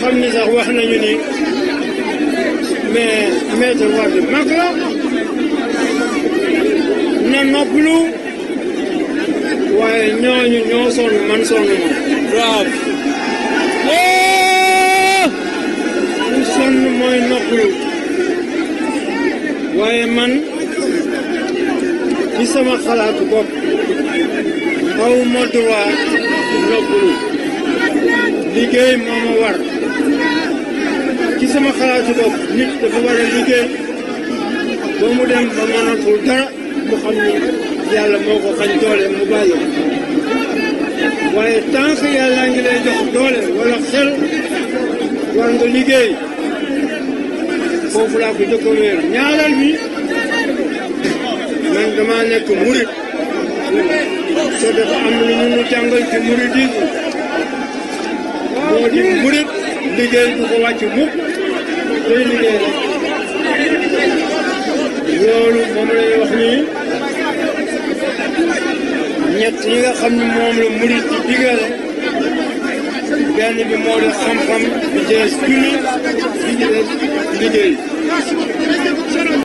xam ni sax wax nañu ni mais Maître Wade mag la na noppalu waaye ñooñu ñoo sonn man sonn ma waaw lu sonn mooy noppalu waaye man ci sama xalaatu bopp xaw ma droit noppalu liggéey moo ma war ci sama xalaatu bopp nit dafa war a liggéey ba mu dem ba mënatul dara mu xam ni yàlla moo ko xañ doole mu bàyyi waaye tant que yàlla ngi lay jox doole wala xel war nga liggéey foofu laa ko jëkk a wéer ñaareel bi man dama nekk murit te dafa am lu ñu jàngal ci muridisme moo di murit liggéey du ko wàcc mukk day liggéey rek loolu moom lay wax nii ñett yi nga xam ne moom la murit di digale benn bi moo di xam-xam bi jees julli bi jees liggéey